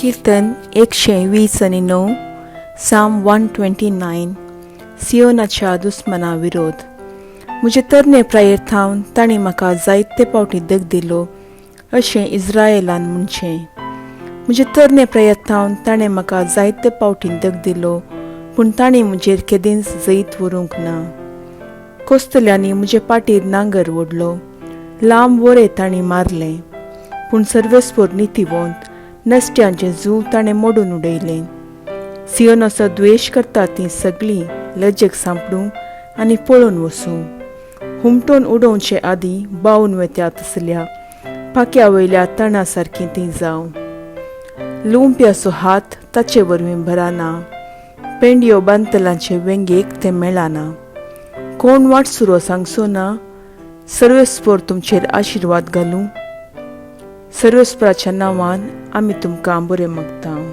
किर्तन 129, Psalm 129, सियोनाच्या दुस्मना विरोध. म्हजे तरणे प्रायेर थावन तांणी म्हाका जायते पावटी दग दिलो अशें इस्रायलान म्हणचें. म्हजे तरणे प्रायेर थावन ताणें म्हाका जायते पावटी दग दिलो, पूण तांणी म्हजेर केदींच जैत व्हरूंक ना. कोसतल्यांनी म्हजे पाटीर नांगर ओडलो, लांब वरे तांणी मारलें, पूण सर्वेस्पोर नितीवंत, नश्ट्यांचें जूं ताणें मोडून उडयलें. सियोनाचो द्वेश करता तीं सगळीं लजेक सांपडूं आनी पळून वसूं. हुमटून उडोवचे आदीं बावून वेत्या तसल्या पाक्या वयल्या तणा सारकीं तीं जावं. लुंप्याचो हात ताचे वरवीं भराना, पेंडयो बांदतलांचे वेंगेक तें मेळना. कोण वाटसुरो सांगचो ना, सर्वेस्पोर तुमचेर आशिर्वाद घालूं. सर्वेस्पराच्या नांवान आमी तुमकां बरें मागता.